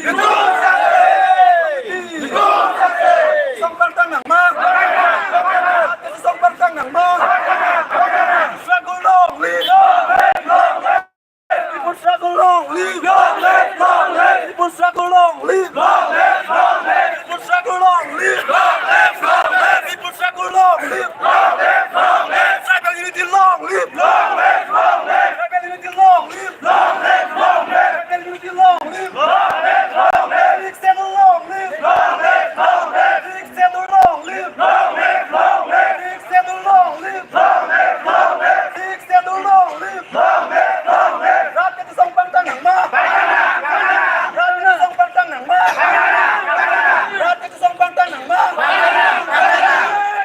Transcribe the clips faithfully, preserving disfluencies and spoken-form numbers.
Song pangtang nangma. Song pangtang nangma. Struggle long live. People struggle long live. Long live, long live. People struggle long live. Long live, long live. People struggle long live. Long live, long live. People struggle long live. Long live, long live. Tribal unity long live. Long live, long live. Tribal unity long live. Long live, long live. Tribal unity long live. Long live, long live. Sixth Schedule long live. Long live, long live. Sixth Schedule long live. Long live, long live. Sixth Schedule long live. Long live, long live. Sixth Schedule long live. Long live, long live. Rat kachesong pangtang nangma. Rat kachesong pangtang nangma. Rat kachesong pangtang nangma.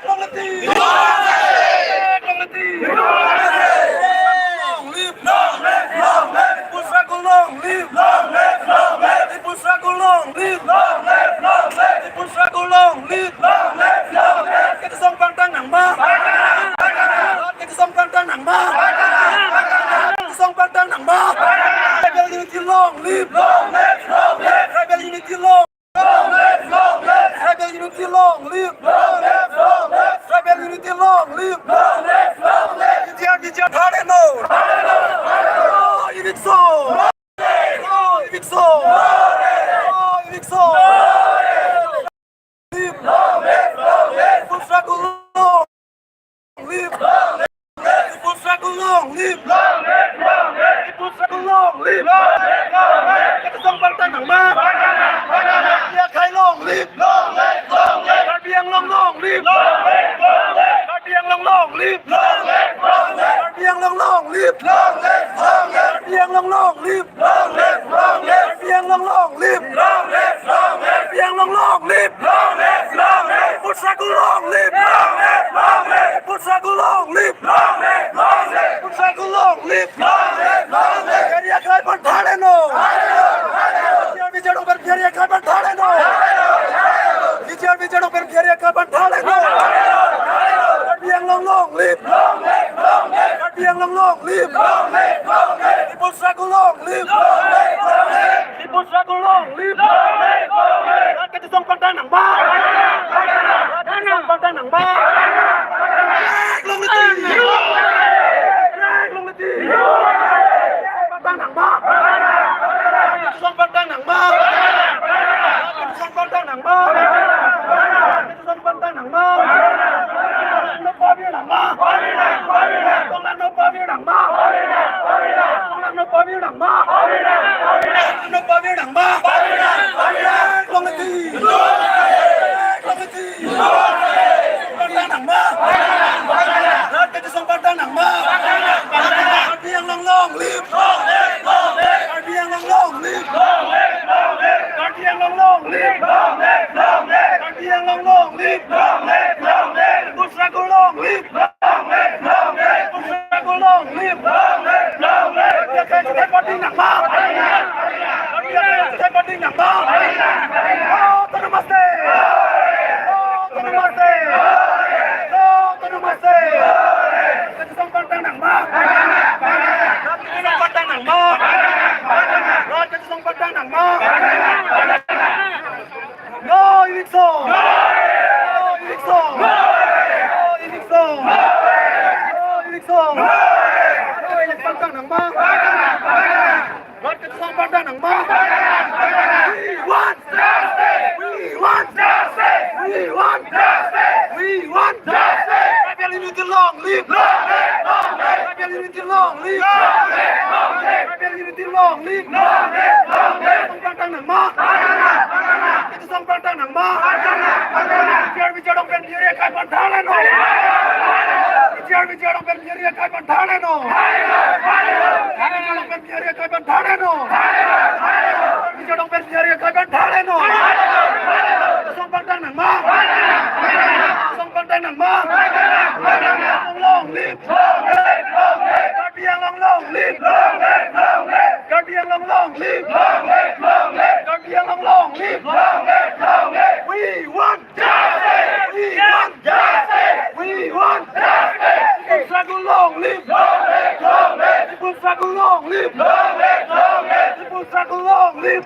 Long live. Long live. Long live. Long live, long live. People struggle long live. Long live, long live. People struggle long live. Long live, long live. People struggle long live. Long live, long live. Kachesong pangtang nangma. Kachesong pangtang nangma. Kachesong pangtang nangma. Tribal unity long live. Long live, long live. Tribal unity long. Long live, long live. Tribal unity long live. Long live, long live. Tribal unity long live. Long live, long live. P G R, P G R, hare no. Hare no, hare no. Eviction. No eviction! No eviction! Long live! Long live! People struggle long live! People struggle long live! Long live! Long live! People struggle long live! Long live! Long live! Kachesong pangtang nangma! Karbi Akhai long live! Long live! Long live! Karbi Anglong long live! Long live! Long live! Karbi Anglong long live! Long live! Long live! Karbi Anglong long live! Long live! Long live! Karbi Anglong long live! Long live! Long live! Karbi Anglong long live! Long live! Long live! Karbi Anglong long live! Long live! Long live! People struggle long live! Long live! Long live! People struggle long live! Long live! Long live! People struggle long live! Long live! Long live! P G R P G R aphan hare no! P G R P G R aphan hare no! P G R P G R aphan hare no! Karbi Anglong long live! Long live! Long live! Karbi Anglong long live! Long live! Long live! People struggle long live! Long live! Long live! People struggle long live! Long live! Long live! Rat kachesong pangtang nangma! Rat kachesong pangtang nangma! Long live! Long live! Pangtang nangma! Rat kachesong pangtang nangma! Rat kachesong pangtang nangma! Rat kachesong pangtang nangma! Tonglang no pavir nangma! Tonglang no pavir nangma! Tonglang no pavir nangma! Tonglang no pavir nangma! Long live! Long live! Pangtang nangma! Rat kachesong pangtang nangma! Karbi Anglong long live! Karbi Anglong long live! Karbi Anglong long live! Karbi Anglong long live! People struggle long live! People struggle long live! Karbi Akhai Student Party nangma! Karbi Akhai Student Party nangma! No Autonomous State! No Autonomous State! No Autonomous State! Kachesong pangtang nangma! Kachesong pangtang nangma! Kachesong pangtang nangma! No eviction! No eviction! No eviction! No eviction! No eviction! Pangtang nangma! Rat kachesong pangtang nangma! We want justice! We want justice! We want justice! We want justice! Tribal unity long live! Long live! Long live! Tribal unity long live! Long live! Long live! Tribal unity long live! Long live! Long live! Pangtang nangma! Kachesong pangtang nangma! P G R P G R dong pen P R A akhai aphan hare no! P G R P G R dong pen P R A akhai aphan hare no! P G R dong pen P R A akhai aphan hare no! P G R dong pen P R A akhai aphan hare no! Song pangtang nangma! Song pangtang nangma! Long live! Karbi Anglong long live! Karbi Anglong long live! Karbi Anglong long live! We want justice! We want justice! We want justice! People struggle long live! People struggle long live! People struggle long live!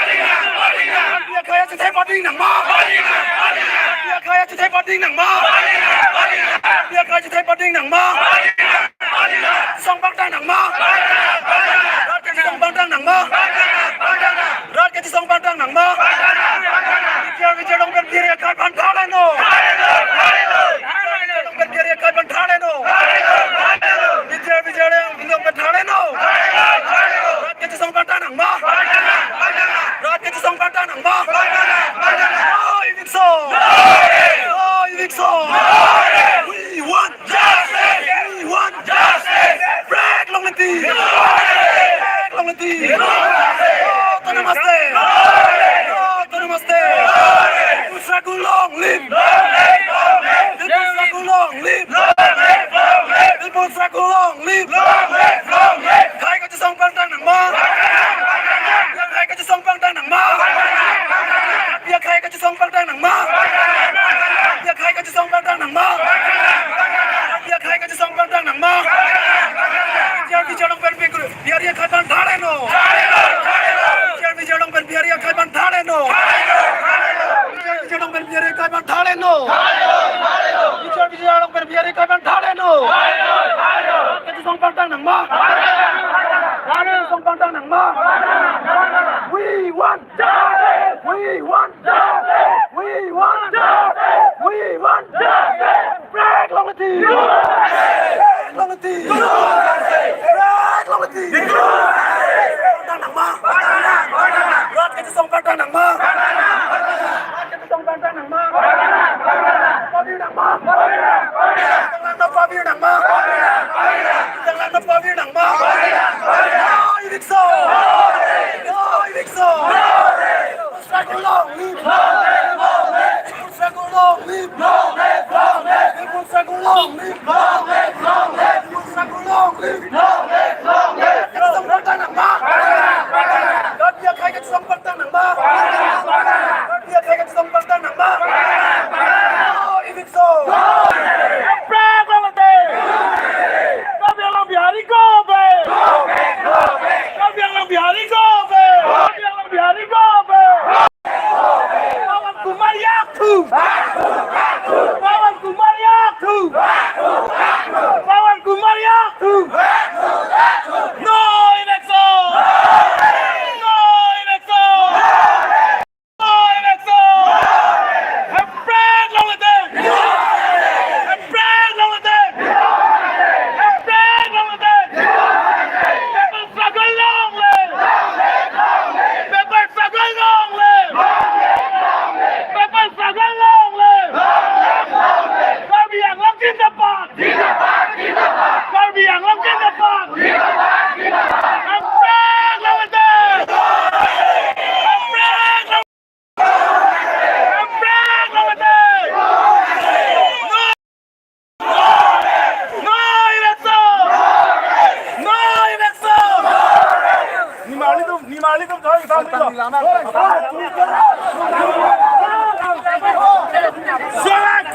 Pi akhai achethe pading nangma. Pi akhai achethe pading nangma. Pi akhai achethe pading nangma. Song pangtang nangma. Rat kachesong pangtang nangma. Rat kachesong pangtang nangma. Bijar bijar along pen P R A akhai aphan thaleno. Bijar bijar along pen P R A akhai aphan thaleno. Bijar bijar along pen thaleno. Rat kachesong pangtang nangma. Rat kachesong pangtang nangma. No eviction. No eviction. We want justice. We want justice. Break long leti. Break long leti. Autonomous state. Autonomous state. Diphu Sraku long live. Diphu Sraku long live. Diphu Sraku long live. Akhai kachesong pangtang nangma. Akhai kachesong pangtang nangma. Akhai kachesong pangtang nangma. Akhai kachesong pangtang nangma. Akhai kachesong pangtang nangma. Bijar bijar along pen P R A akhai aphan thaleno. Bijar bijar along pen P R A akhai aphan thaleno. Bijar bijar along pen P R A akhai aphan thaleno. Bijar bijar along pen P R A akhai aphan thaleno. Kachesong pangtang nangma. Kachesong pangtang nangma. We want justice. We want justice. We want justice. We want justice. Break long leti. Break long leti. Break long leti. Pangtang nangma. Rat kachesong pangtang nangma. Rat kachesong pangtang nangma. Pavir nangma. Tanglang nangma pavir nangma. Tanglang nangma pavir nangma. No eviction. No eviction. Sraku long live. Diphu Sraku long live. Diphu Sraku long live. Diphu Sraku long live. Kachesong pangtang nangma. Karbi akhai kachesong pangtang nangma. Karbi akhai kachesong pangtang nangma. No eviction. Break long leti. Karbi Anglong Bihari go back. Karbi Anglong Bihari go back. Karbi Anglong Bihari go back. Pawan Kumar Yathu! Pawan Kumar Yathu! Pawan Kumar Yathu! No eviction! No eviction! No eviction! Hemprek long lete! Hemprek long lete! Hemprek long lete! People struggle long live! People struggle long live! People struggle long live! Karbi Anglong zindabad! Karbi Anglong zindabad! Hemprek long lete! Hemprek long Hemprek long lete! No! No eviction! No eviction! Nimarli tum, nimarli tum, thoi, thoi, thoi. Surat!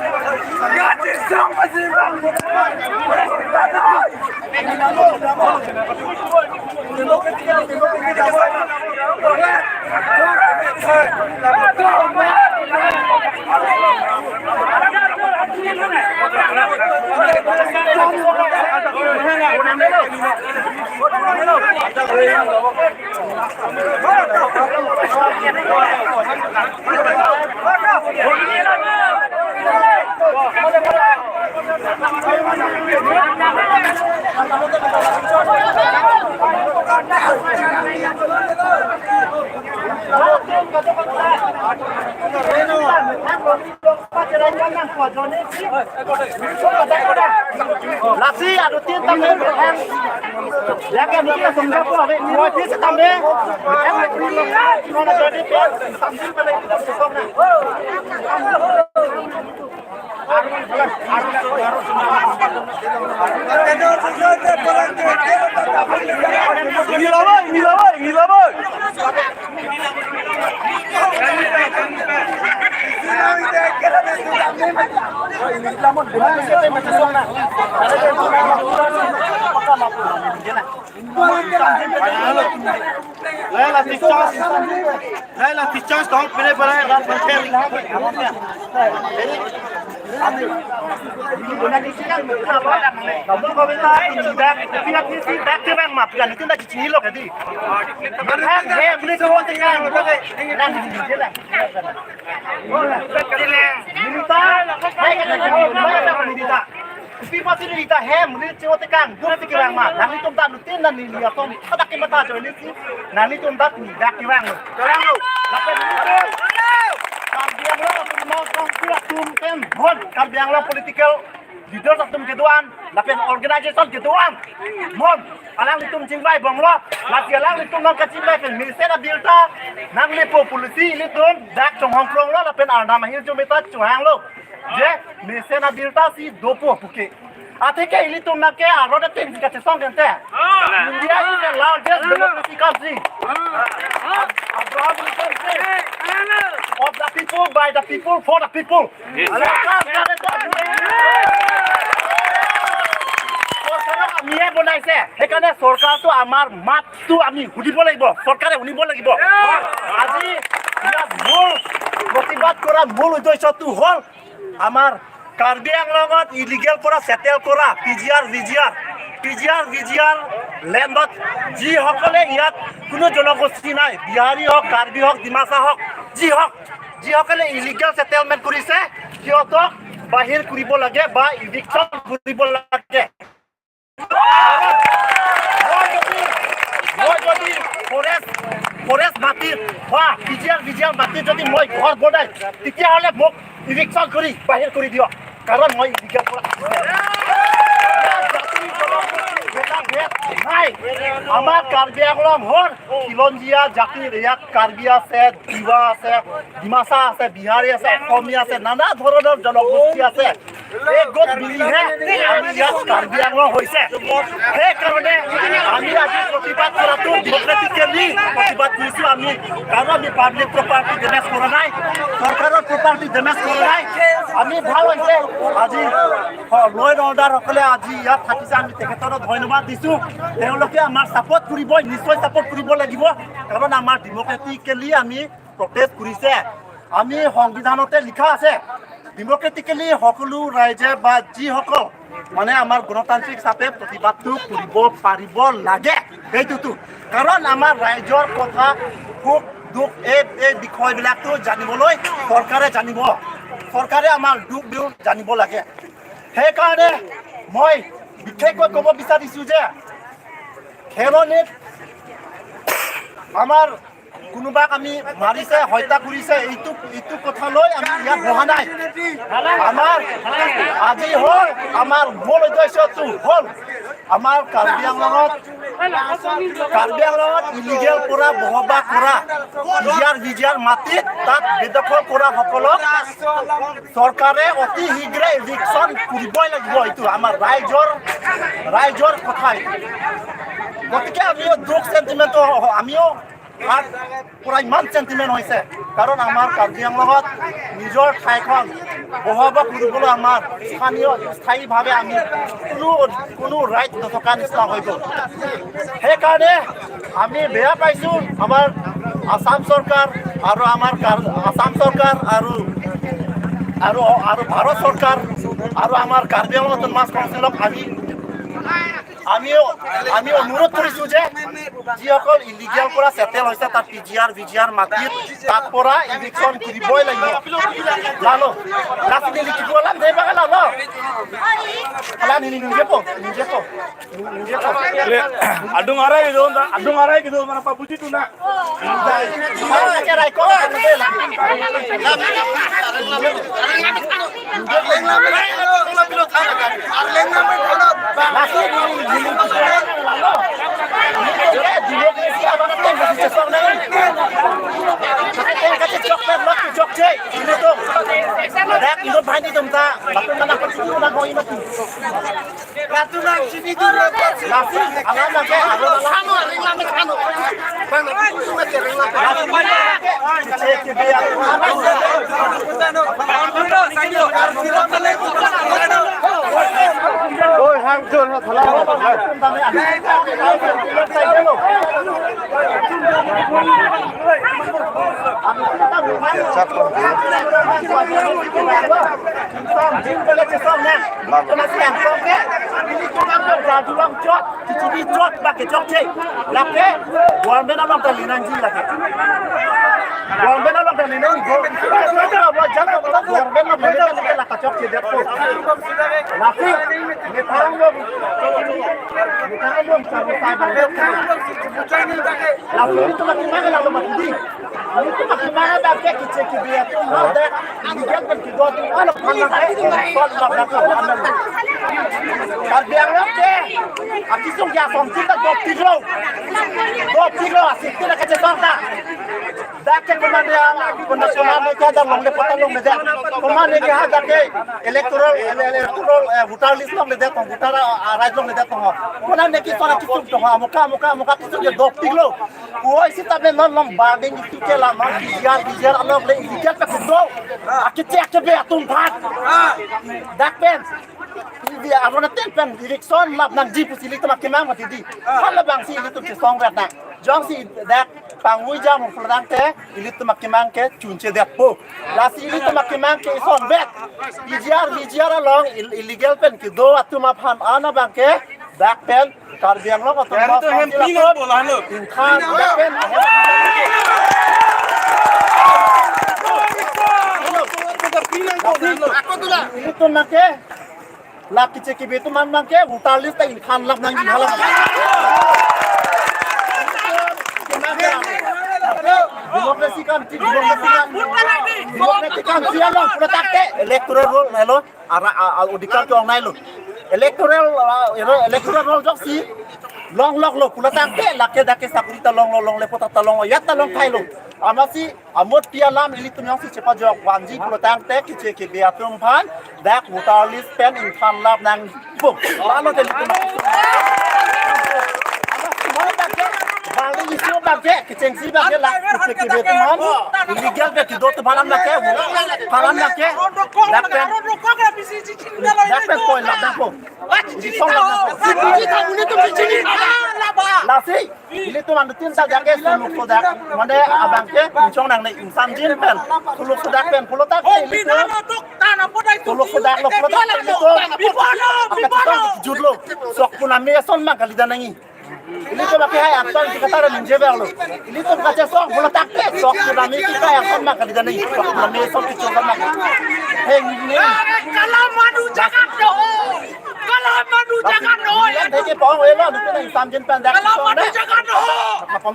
Lasi adutin tame, yang yang mungkin langsung jago, abe, mau sih tame, yang mungkin langsung jadi pun sambil pada itu langsung na. Nilaboi, nilaboi, nilaboi. Laila teachers, laila teachers, don't pine pine rat berker. Kamu kau minta tidak, tidak sih, tidak kebang map kan itu dah cicing lo kadi. Hak he beli tuan tekan, nang di sini lah. Minta, hai kata kamu, hai kata kamu minta. Kopi pasi neli ta hem, neli chinghon tekang, duk si kevang ma. Nanglitum ta nutin neli atum, hadak ke mata jo neli si. Nanglitum ta ni dak kevang. Kevang lo. Lapen nelitum, Karbi Anglong Autonomous Council atum pen, mon, Karbi Anglong political leaders atum kedo-an, lapen organization kedo-an, mon, alanglitum chingvai bomlo, lasi alanglitum nangkachingvai pen mesen abill ta nanglepo pu si ilitum dak chonghong kronglo, lapen Arnam ahirjume ta chohanglo. Je, mesen abill ta si dopo puke. Atheke ilitum nangke arlo de tin kachesong kente. India is the largest democratic country. Abraham Lincoln said, "Of the people, by the people, for the people." Yes. চৰকাৰ কাৰণে তো আমি, চৰকাৰক আমিয়ে বনাইছে, সেইকাৰণে চৰকাৰটো আমাৰ মাতটো আমি শুনিব লাগিব, চৰকাৰে শুনিব লাগিব। আজি ইয়াত মূল প্ৰতিবাদ কৰা মূল উদ্দেশ্যটো হ'ল আমাৰ কাৰ্বি আংলঙত ইলিগেল পৰা ছেটেল কৰা পি জি আৰ, ভি জি আৰ, পি জি আৰ, ভি জি আৰ লেণ্ডত যিসকলে ইয়াত কোনো জনগোষ্ঠী নাই, বিহাৰী হওক, কাৰ্বি হওক, ডিমাচা হওক, যি হওক, যিসকলে ইলিগেল ছেটেলমেণ্ট কৰিছে, সিহঁতক বাহিৰ কৰিব লাগে বা ইভিকশ্যন কৰিব লাগে। মই যদি, মই যদি ফৰেষ্ট, ফৰেষ্ট মাটিত বা পি জি আৰ, ভি জি আৰ মাটিত যদি মই ঘৰ বনাই, তেতিয়াহ'লে মোক ইভিকশ্যন কৰি বাহিৰ কৰি দিয়ক, কাৰণ মই ইলিগেল পৰা জাতি জনগোষ্ঠীৰ ভেদাভেদ নাই। আমাৰ কাৰ্বি আংলং হ'ল খিলঞ্জীয়া জাতিৰ, ইয়াত কাৰ্বি আছে, তিৱা আছে, ডিমাচা আছে, বিহাৰী আছে, অসমীয়া আছে, নানা ধৰণৰ জনগোষ্ঠী আছে। এই গোট মিলিহে আমি ইয়াত কাৰ্বি আংলং হৈছে। সেইকাৰণে আমি আজি প্ৰতিবাদ কৰাটো ডেমক্ৰেটিকেলি প্ৰতিবাদ কৰিছো আমি, কাৰণ আমি পাব্লিক প্ৰপাৰ্টি ডেমেজ কৰা নাই, চৰকাৰৰ প্ৰপাৰ্টি ডেমেজ কৰা নাই। আমি ভাল হৈছে আজি ল এণ্ড অৰ্ডাৰ সকলে আজি ইয়াত থাকিছে, আমি তেখেতক ধন্যবাদ দিছো। তেওঁলোকে আমাৰ ছাপোৰ্ট কৰিব, নিশ্চয় ছাপোৰ্ট কৰিব লাগিব, কাৰণ আমাৰ ডেমক্ৰেটিকেলি আমি প্ৰটেষ্ট কৰিছে। আমি সংবিধানতে লিখা আছে, ডেমক্ৰেটিকেলি সকলো ৰাইজে বা যিসকল মানে আমাৰ গণতান্ত্ৰিক হিচাপে প্ৰতিবাদটো কৰিব পাৰিব লাগে, সেইটোতো। কাৰণ আমাৰ ৰাইজৰ কথা, সুখ দুখ, এই এই বিষয়বিলাকটো জানিবলৈ চৰকাৰে জানিব, চৰকাৰে আমাৰ দুখ দুখ জানিব লাগে। সেইকাৰণে মই বিশেষকৈ ক'ব বিচাৰিছো যে খেৰণিত আমাৰ কোনোবাক আমি মাৰিছে, হত্যা কৰিছে, এইটো এইটো কথা লৈ আমি ইয়াত বহা নাই। আমাৰ আজি হ'ল, আমাৰ মূল উদ্দেশ্যটো হ'ল আমাৰ কাৰ্বি আংলঙত, কাৰ্বি আংলঙত ইলিগেল পৰা বসবাস কৰা পি জি আৰ ভি জি আৰ মাটিত তাত বেদখল কৰা সকলক চৰকাৰে অতি শীঘ্ৰে ইভিকশ্যন কৰিবই লাগিব। এইটো আমাৰ ৰাইজৰ, ৰাইজৰ কথা এইটো। গতিকে আমিও দুখ চেণ্টিমেণ্টটো, আমিও তাত পৰা ইমান চেণ্টিমেণ্ট হৈছে, কাৰণ আমাৰ কাৰ্বি আংলঙত নিজৰ ঠাইখন বসবাস কৰিবলৈ আমাৰ স্থানীয়, স্থায়ীভাৱে আমি কোনো, কোনো ৰাইট নথকা নিচিনা হৈ গ'ল। সেইকাৰণে আমি বেয়া পাইছো আমাৰ আছাম চৰকাৰ আৰু আমাৰ কাৰ-, আছাম চৰকাৰ আৰু, আৰু, আৰু ভাৰত চৰকাৰ আৰু আমাৰ কাৰ্বি আংলং অট'নমাছ কাউন্সিলক আমি, আমিও, আমি অনুৰোধ কৰিছো যে যিসকল ইলিগেল পৰা ছেটেল হৈছে তাত পি জি আৰ, ভি জি আৰ মাটিত, তাত পৰা ইভিকশ্যন কৰিবই লাগিব। Lalo, last ini likipu alam deh bakal lalo. Alam ini nunggu po, nunggu po. Le, adung arai gitu, adung arai gitu, mana Pak Buji tuh nak? Ratu nang sini dulu. Lasi, alam lagi, alam, alam. Sano, ring lama sano. Bang, lagi kusung aja, ring lama. Lasi, cek, cek, biar. Oi, hang jor, ha, thala. Government along ta linangji lake. Government along ta linangji. Government along ta linangji lake chokche detpo. Lasi, methang lo. Methang lo, chokche detpo. Lasi, ilitum akemang lalo mati di. Ilitum akemang abang ke kechek kebi atum lo de. Illegal pen kedo atum lo aphan abang ke. Sol lo abang ke. Karbi Anglong ke akesung ke asontin ta dopiklo. Dopiklo, asontin ta kachesong ta. Dak ke komat ya, komat, komat ne ke dak longle pota longledet. Komat ne ke hadak ke electoral, ele-, electoral, eh, voter list longledet, voter, ah, right longledet. Komat ne ke sona kesung to, amuka, amuka, amuka kesung ke dopiklo. Oi, sitame non long barding itu ke la, non bijar, bijar along le, bijar pe kudo. Akechek kebi atum aphan. Dak pen. Ibi arona ten pen election lap nangji pusi ilitum akemang mati di. Hala abang si ilitum chesong rat nang. Jongsi dak pangvui jam pulo tangte ilitum akemang ke chunche detpo. Lasi ilitum akemang ke ison bet. Bijar, bijar along il-, illegal pen kedo atum aphan an abang ke dak pen Karbi Anglong atum Gari to hem pino bola lo. Ingkhan dak pen. Ilitum nang ke. Lap kechek kebi atum aphan abang ke, voter list ta ingkhan lap nangji hala. Democracy country, democracy country. Democracy country along pulo tangte, electoral roll, hello, ara, a, a, odhikar ke-ong nailo. Electoral, a, ero, electoral roll joksi, longloklo pulo tangte, lake dak ke sakuri ta longlo, longle pota ta longlo, yat ta long thailo. Amatsi, amot pi alam ilitum jongsi chepajok vanji pulo tangte kechek kebi atum aphan dak voter list pen ingkhan lap nangpo. Lalo te ilitum. Bali issue abang ke, kechengsi abang ke la kechek kebi atum aphan. Illegal pen kedo atum aphan abang ke, aphan abang ke. Dak pen, dak pen point lap nangpo. Di song lap nangpo. Lasi. Ilitum anuttin ta jake suluk sodak, mane abang ke pinchong nangne insamjin pen, suluk sodak pen pulo tangte ilitum, suluk sodak lo pulo tangte ilitum, jutlo, sok punami ason abang kalidet nangji. Ilitum ake hai angton kita tara ningje bang lo. Ilitum kachesong pulo tangte sok punami kita hai angton abang kalidet nangji. Sok punami ason kichong abang. Heng ni. Kalam madu jagat do. Kalam madu jagat do. Ilitum ke pong elo, ilitum insamjin pen dak. Kalam madu jagat do.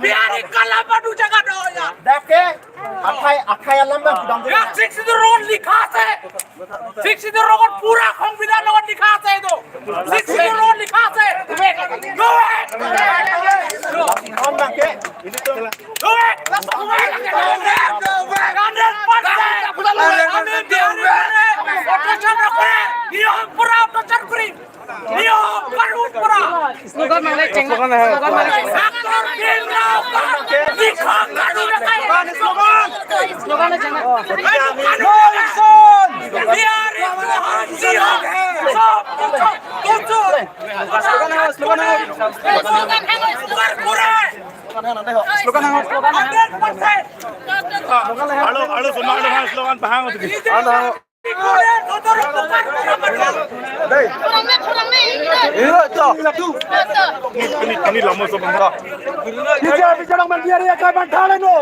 Bihari kalam madu jagat do ya. Dak ke, akhai, akhai alam abang kudam dulu. Ya, Sixth Schedule road likha ase. Sixth Schedule road pura সংবিধান road likha ase itu. Sixth Schedule road likha ase. Go back. Go back. Go back. Hundred percent. আমি বিহাৰী মানে অত্যাচাৰ নকৰে, নিয়ম পুৰা অত্যাচাৰ কৰিম। নিয়ম কানুন পুৰা। শ্লোগান মাৰিলে চেং-, শ্লোগান মাৰিলে চেং-। ডক্টৰ ভীমৰাও লিখক কানুন এটাই। শ্লোগান চেং-। বিহাৰী জোহান জোহান। সব কিছু, কিছু। শ্লোগান আহক, শ্লোগান আহক। শ্লোগান আহক। Hundred percent. Alo, alo, semua ada slogan pahang tu. Alo. Dei. Kurang ni, kurang ni. Iya, tu. Ini, ini lama sebentar. Bicara, bicara dengan biar ya kapan thale no.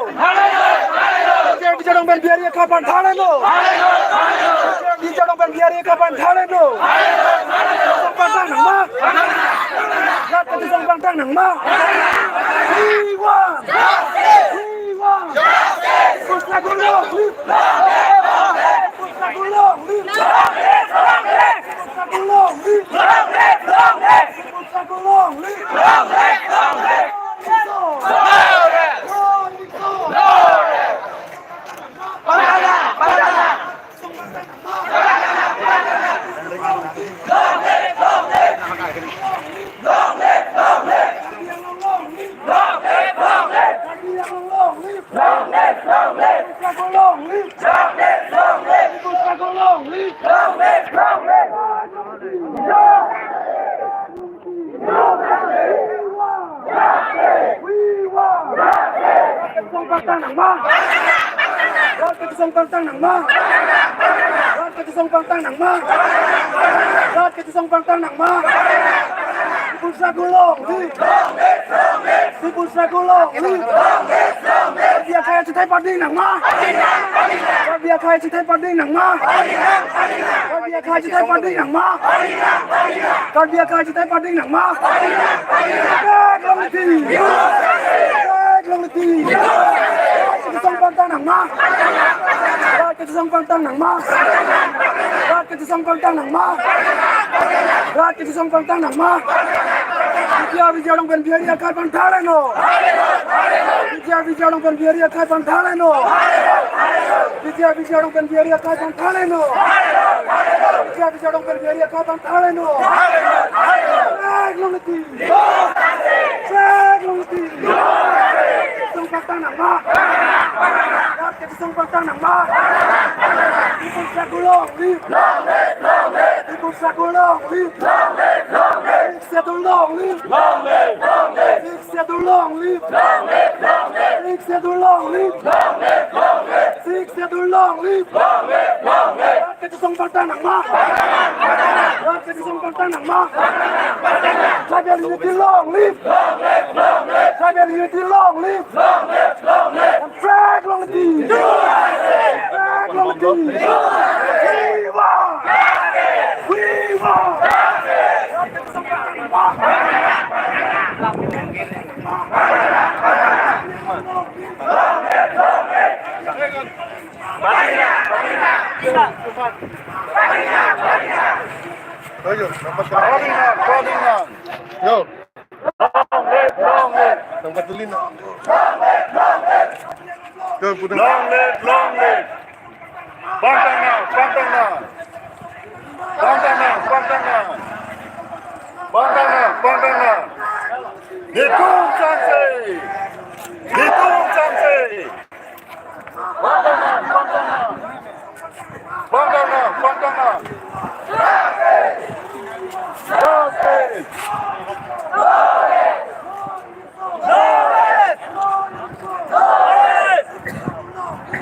Bicara, bicara dengan biar ya kapan thale no. Bicara dengan biar ya kapan thale no. Song pantang nangma. Rat kati song pantang nangma. We want. We want. Pusat dulu. Song pangtang nangma. Rat kachesong pangtang nangma. Rat kachesong pangtang nangma. Rat kachesong pangtang nangma. People's Struggle long live. People's Struggle long live. Karbi akhei achethai pading nangma. Karbi akhei achethai pading nangma. Karbi akhei achethai pading nangma. Karbi akhei achethai pading nangma. Rat long live. Rat long live. Rat kachesong pangtang nangma. Rat kachesong pangtang nangma. Rat kachesong pangtang nangma. Rat kachesong pangtang nangma. Bijia bijia along pen Bihari akhei pangtha leno. Bijia bijia along pen Bihari akhei pangtha leno. Bijia bijia along pen Bihari akhei pangtha leno. Bijia bijia along pen Bihari akhei pangtha leno. Rat long live. Rat long live. Kachesong pangtang nangma. Rat kachesong pangtang nangma. People's Struggle long live. People's Struggle long live. Sixth Schedule long live. Sixth Schedule long live. Sixth Schedule long live. Sixth Schedule long live. Rat kachesong pangtang nangma. Rat kachesong pangtang nangma. Tribal unity long live. Tribal unity long live. And flag long live. Flag long live. We want. We want. Ayo, nampak. Yo. Long live, long live. Nampak dulu, no. Yo, putang. Long live, long live. Pangtang nang, pangtang nang. Pangtang nang, pangtang nang. Pangtang nang, pangtang nang. Netum changse. Netum changse. Pangtang nang, pangtang nang. Pangtang nang, pangtang nang. Justice. Long live, long live.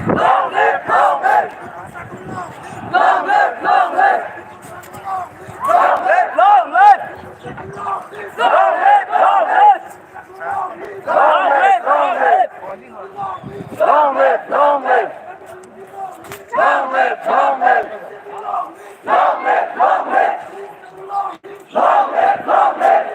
Long live, long live. Long live, long live. Long live, long live. Long live, long live. Long live, long live. Long live, long live. Long live, long live. Long live, long live.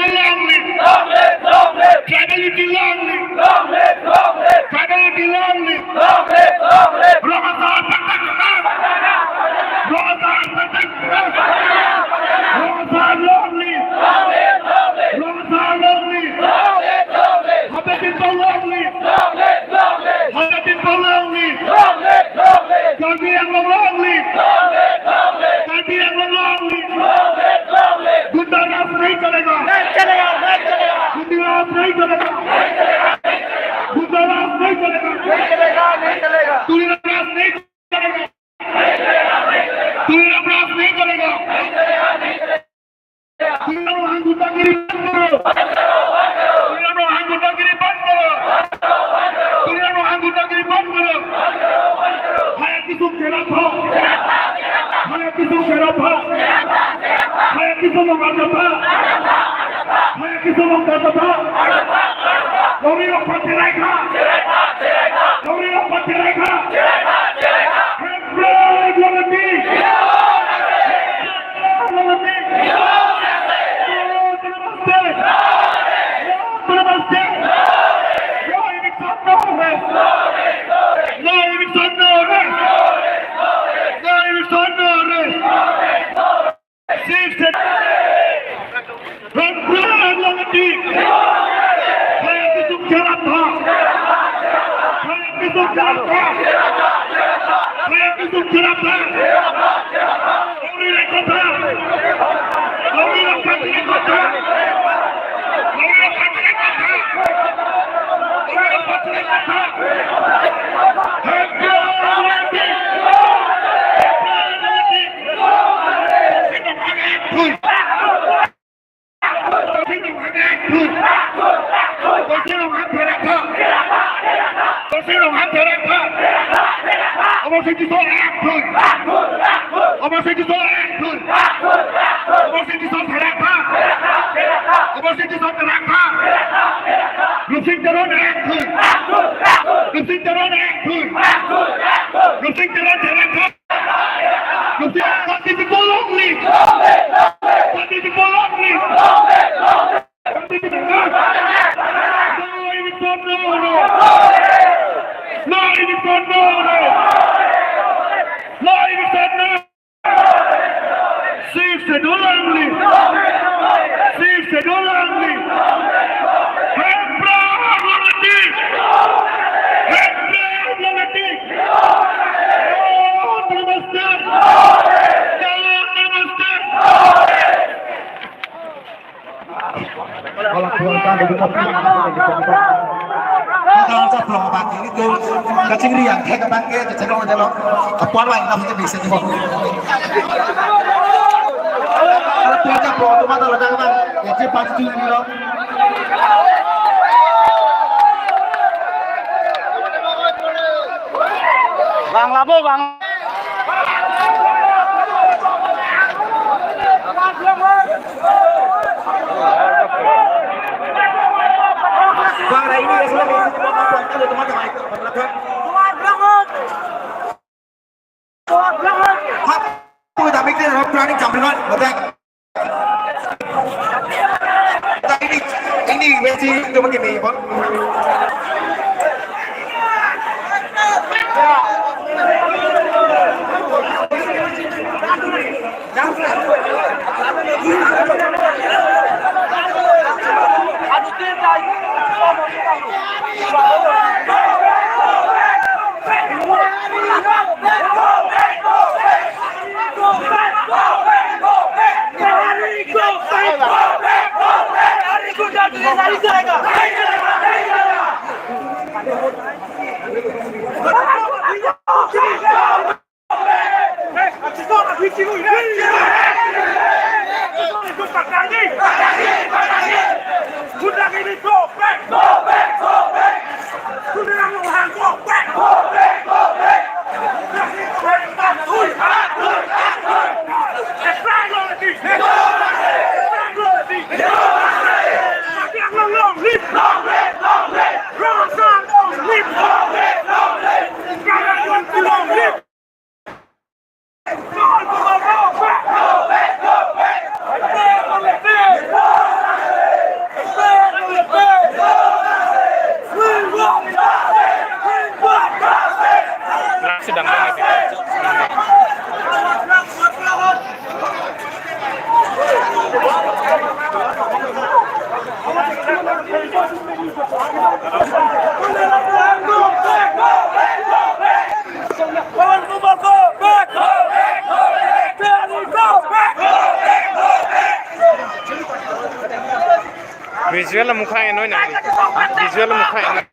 Long live! Long live! Long live! Tribal unity long live! Long live! Long live! Tribal unity long live! Long live! Long live! Rong Asar patta kekar! Rong Asar patta kekar! Rong Asar long live! Long live! Long live! Rong Asar long live! Long live! Long live! Hapta Pinpo long live! Long live! Long live! Hapta Pinpo long live! Long live! Long live! Karbi Anglong long live! Long live! Long live! Karbi Anglong long live! Long live! Long live! Gunda Raj nahi chalega! Nahi chalega! Nahi chalega! Gunda Raj nahi chalega! Nahi chalega! Gunda Raj nahi chalega! Nahi chalega! Nahi chalega! Tuli Raj nahi chalega! Tuli Raj nahi chalega! Nahi chalega! Nahi chalega! Tuliram Ronghang gundagiri bandh karo. Tuliram Ronghang gundagiri bandh karo. Tuliram Ronghang gundagiri bandh karo. Haya kisung kerap ha. Haya kisung kerap ha. Haya kisung kerap ha. Haya kisung kerap ha. Longri rok patherai kha. Longri rok patherai kha. Hemprek long ati. Long ati. Namaste. Namaste. No eviction, no rest. No eviction, no rest. No eviction, no rest. Save the Hemprek long ati. Haya kisung kerap ha. Haya kisung kerap ha. Haya kisung kerap ha. Longri rekot ha. Longri rekot ha. Longri rekot ha. Longri rekot ha. Hemprek long ati. Hemprek long ati. Tausi Ronghang act hui. Tausi Ronghang act hui. Tausi Ronghang therak tha. Tausi Ronghang therak tha. Amorsing Tisso act hui. Amorsing Tisso act hui. Amorsing Tisso therak tha. Amorsing Tisso therak tha. Rupsing Teron act hui. Rupsing Teron act hui. Rupsing Teron therak tha. Party people long live! Party people long live! Party people long live! No eviction, no rest! No eviction, no rest! No eviction, no rest! Sixth Schedule long live! Sixth Schedule long live! Hemprek long ati! Hemprek long ati! Namaste! Namaste! Kalau pulang kan lebih kopi. Kalau saya pulang pagi itu kachingri yang kayak abang ke kacang lo jalo. Apuan lain nafsu bisa jebol. Kalau pulang kan pulang tu mata ladang bang. Ya cepat tu ni lo. Bang labo bang. Bang, hari ini ya, sudah, sudah, sudah, sudah, teman-teman. Hap, pun tak mikir, hap, planning jam lima, betul. Ini, ini versi itu begini, Bang. Visual mukha enoi na. Visual mukha enoi.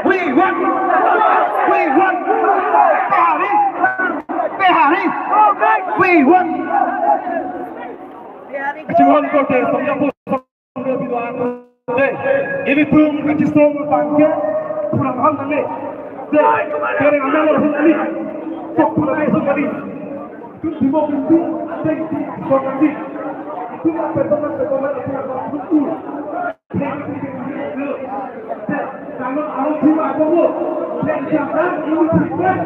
We want, we want Bihari, Bihari, we want. Kachinghon korte, Singapore. Dei, ilitum kachisong abangke kurang ham nangne. Dei, kereng amelo hukli. Sok kurang ham nangne. Tum timok tum, dei, sok nangne. Tum apa, tum apa, tum apa, tum apa, tum apa. Dei, kalau arung tum apa, tum. Dei, jangan, tum, tum, tum.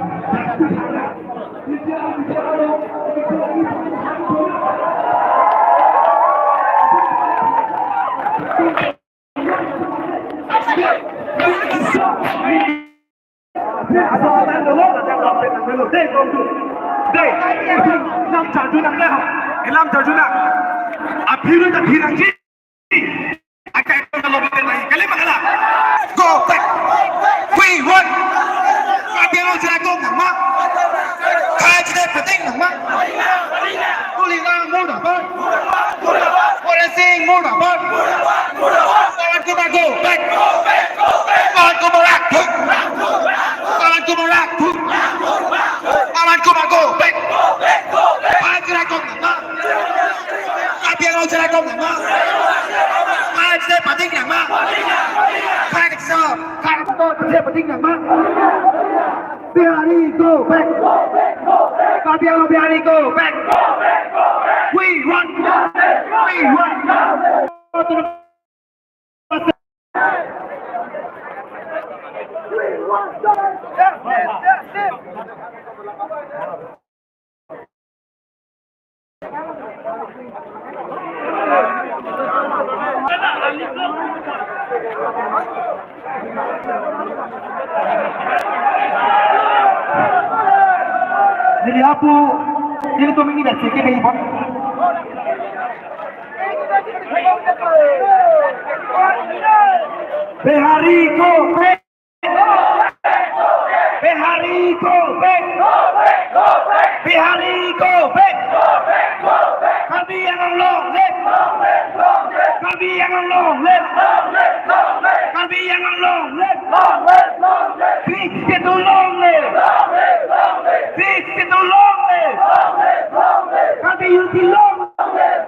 Dei, lam charju nang dei ha. Lam charju nang. Aphi ru ta phi nangji. Akai ko lo bete nai. Kali ma kali. Go back. We want. Karbi Anglong Jilakom nangma. Khei Jine Pading nangma. Tuliram murdabad. Horen Sing murdabad. Pawan Kumar go back. Pawan Kumar rag thu. Pawan Kumar rag thu. Pawan Kumar go back. Khei Jilakom nangma. Karbi Anglong Jilakom nangma. Khei Jine Pading nangma. Khei Jine Pading nangma. Bihari go back. Karbi Anglong Bihari go back. We want. We want. Jadi apa? Jadi tu minggu dah sikit lagi, Pak. Bihari go back. Bihari go back. Bihari go back. Karbi Anglong long live. Karbi Anglong long live. Karbi Anglong long live. Fix Titu long live. Fix Titu long live. Karbi Unity long live.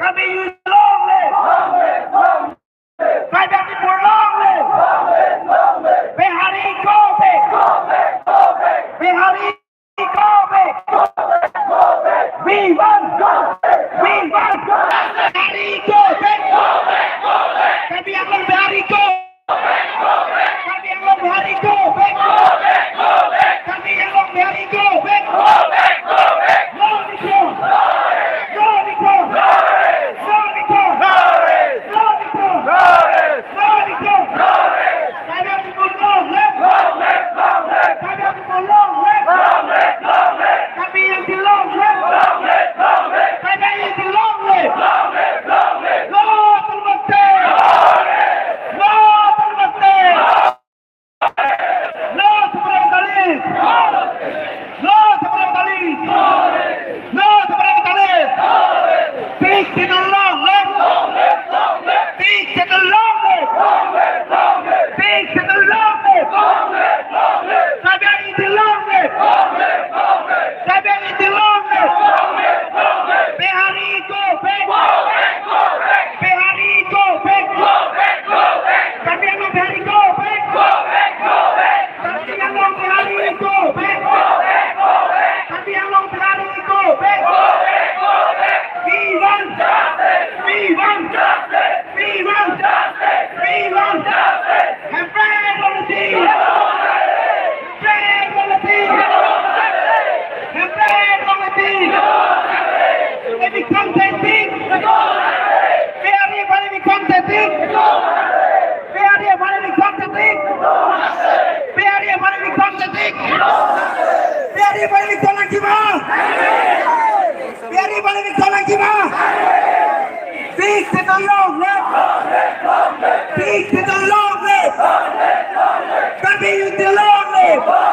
Karbi Unity long live. Karbi Anglong long live. Bihari go back. Bihari go back. We want. We want. Bihari go back. Karbi Anglong Bihari go. Karbi Anglong Bihari go back. Pare Viktor Langthima! Biharli Pare Viktor Langthima! Sixth Schedule long live! Sixth Schedule long live! Karbi Youth Day long live!